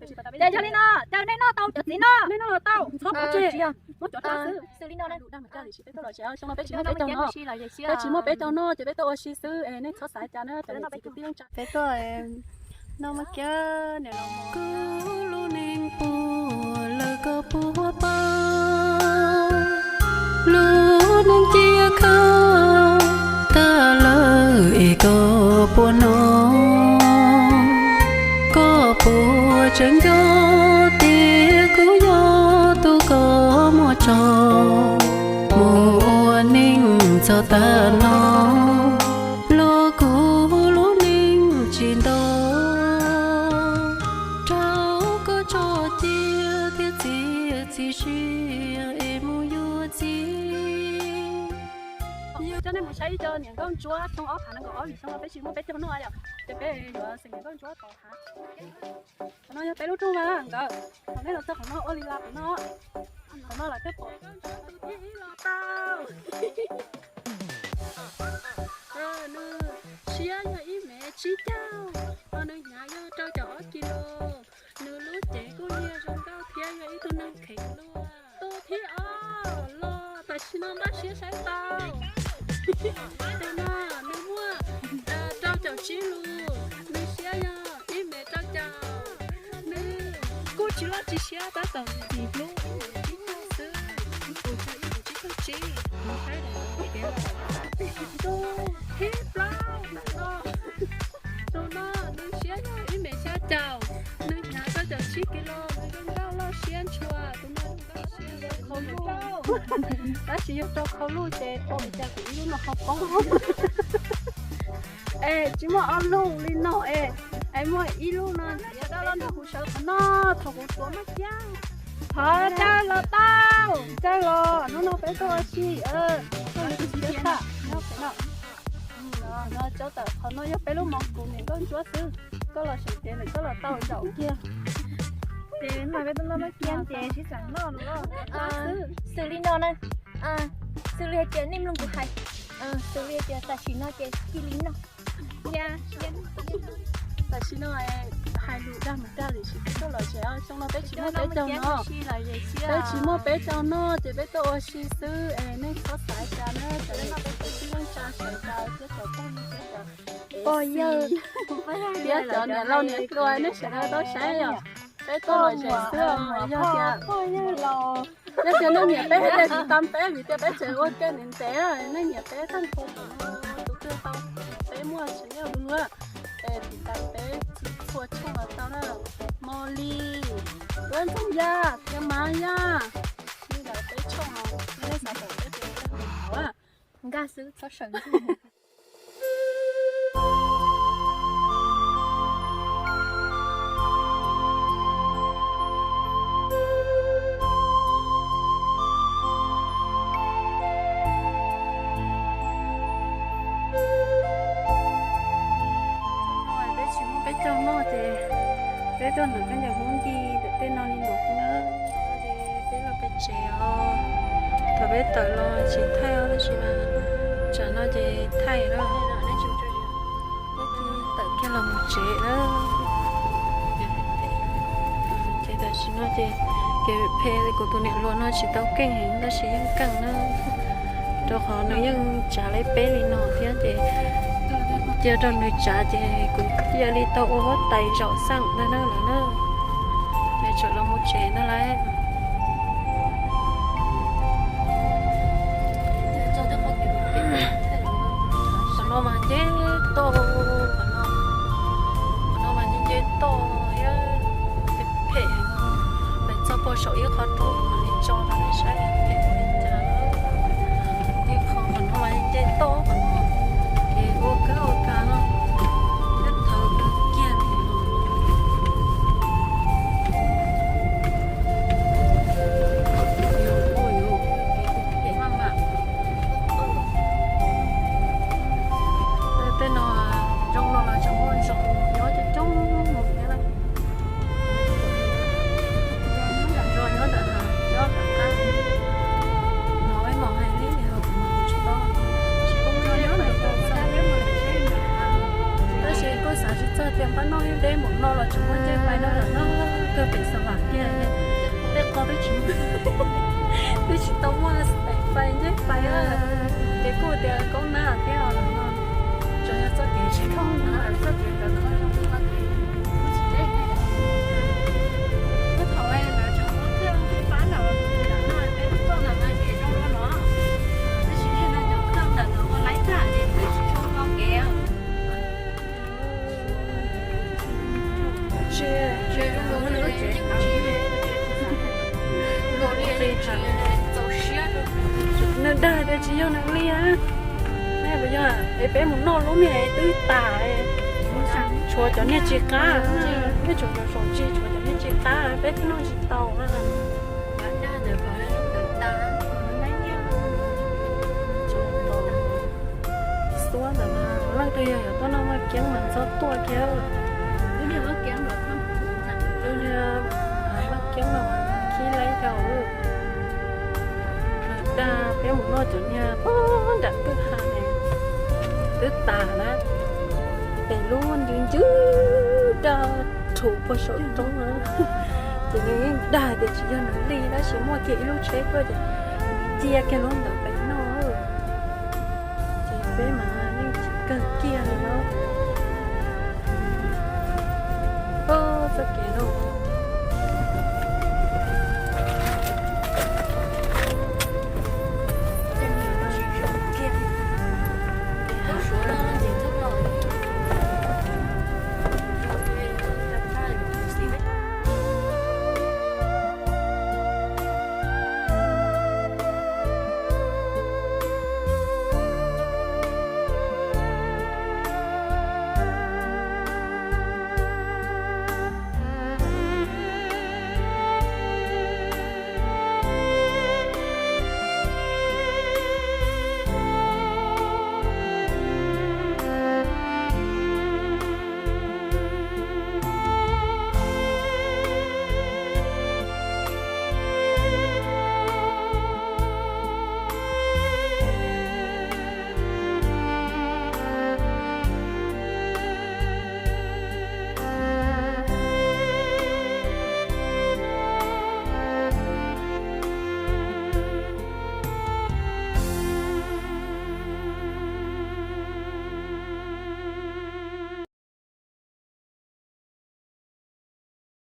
Ces yog li no, caw nej noj tau cov txiv no, nej noj los tau, txhob pov tseg, muab cov rau xwb. Xws li no, peb tsis muaj peb caug noj, peb tsis muaj peb caug noj ces peb tuaj ua si xwb es nej txhob xav cas na, cov niam txiv kwv tij neej tsa. Peb tuaj noj muaj kiag niam laus mos. Kuv lub neej puas lawm koj puas paub, lub neej cia khawb tag lawm es koj puas hnov, koj puas tseem nco tias kuv yog tus koj muab tso mus ua neej txog tag no, los kuv lub neej tsis ntau rau koj tso cia thiab txiav txim siab es mus yuav txiv. Yog coj nej mus saib ib co niam nkauj ntsuab xyoo ob phav nees nkaum ob vim xyoo no peb tsis muaj peb caug noj yom, ces peb yuav xeem niam nkauj ntsuab tod hav. Qhov no yog peb lub rooj vag nkawd, thaum nej los txog qhov no ua li las qhov no, qhov no los coj pom. Nws siab yog ib mev tsib caug, ho nws hnyav yog rau caum ob kis lus. Nws lub cev kuj liag zoo nkauj thiab yog ib tug neeg kheev luaj. Tus thib ob los tam sim no npaj siab saib tau. Tus no nws muaj rau caum tsib lus, nws siab yog ib mev rau caum. Nws kuj tsis loj tsis siab, tab tom ntxim hlub ib mev tsib caug xwb, tus tsib caug tsib. Tus thib plaub no, tus no nws siab yog ib mev xya caum, nws hnyav rau caum tsib kis lus, nws zoo nkauj loj siab ntshua, tus no zoo nkauj siab, tab sis yog rau khau luj ces ua li cas kuv ib lub no ho poob. Es tsis muaj ob lub li no es, es muaj ib lub no, sawv daws los nrog kuv sawv qhov no, thaum kuv tuav maj kiab. Thov caw los tau, caw los, hnub no peb tuaj ua si, tuaj ua si thiab tha, nyob pem no. No cov tawm qhov no yog peb lub mos kus niam nkauj ntsuab xwb, koj los seem cev lawm koj los tau zaum kiag. Ces no peb tuaj noj maj kiab ces sib xav noj no. Xws li no na, xws li hais tias nej mloog kuv hais, xws li hais tias tam sim no ces cia li noj. Tam sim no hais lus dag mus dag lwm sim peb tuaj los tsev, xyoo no peb tsis muaj peb caug noj, peb tsis muaj peb caug noj ces peb tuaj ua si xwb es nej txhob xav cas na, cov niam txiv kwv tij neej tsa sawv daws thiab cov phooj ywg thiab cov pog yawg thiab cov niam laus niam hluas nej sawv daws tau saib yom. Peb tuaj los tsev xwb, yog tias, yog tias nej nyiam peb hais tias tiv tas peb vim tias peb tseem ua ke ntev ntev, nej nyiam peb tag nrho tus twg tau, peb muaj channel dua, es tiv tas peb txhua tshooj los tau na, Mos Lis, Duab Ntxoog Yaj, Tiav Mav Yaj, li ntawd peb tshooj no, nej xav tau peb tus twg hauv nkag xwb txhob seem. Peb tsis muaj peb caug noj ces peb tuaj nrog koj ncaws hmoob ncig ntawm tej no li no na. Ces peb los pem tsev os, thaum peb tawm los tsis thaij os, tab sis mas tsam no ces thaij lawm. Peb tawm kiag los mus tsev lawm. Ces tam sim no ces kev phem kuv tus niam hluas no tsis tau keej heev tab sis yeej keej na, rau qhov nws yeej tsav li peb li no thiab ces cia rau nws tsav ces kuv cia li tau ua huab tais zaum xaj ntag na lawm na. Ces tseem los mus tsev ntag lauj. Qhov no mas nce toj, qhov no, qhov no mas nce nce toj thiab, phem phem. Pem txog puag saum ib qho roob mam li tso rau nej saib phem li cas. Ib qho qhov no mas nce toj qhov no, ces ua kwj ua ka no, twb thawv kawg kiag li no. Tej no zoo no los tseem muaj ntsos nyob coob coob mus thiab na. Ntsos nyob ntawm no, nyob ntawm qab no, ib mos hais li, tsis paub, tsis paub nyob Twb tsis tau muaj daim fais ncej fais, ces kuj tias kaub nab thiab os. Tsuas yog txoj kev tsis kaub nab, txoj kev tawv qhov tsis deb. Thaum lawv tseem ua khawj pab lawm, ntawm no peb tuaj ntawm no ces zoo dua no, tab sis yog no cov khawj ntawm no ua laib tag ces twb tsis zoo no kev. Nws dag tias tsis yog nws li. Nej puas yog es peb mus noj lub niag twb tas, tshuav cov niag tsis qab, nej tsum cov saum ntsis tshuav cov niag tsis qab peb twb noj tsis tau na. Xuab ntawm no, leej twg yog yuav tuaj noj vaj kiab mas txhob tuaj kiag. Vaj kiab no khib laib rau. Nws dag peb mus noj cov niag nram kwj ha ne, twb tas na, es lub ncw ncw dag rhuv puag saum roob na. Ces nws yeej dag tias tsis yog nws li, tab sis muaj kiag ib lub tsheb tuaj ces nws cia kiag lub ntawd pem noj. Ces peb mas yeej tsis kawg kiag li no. Txoj kev no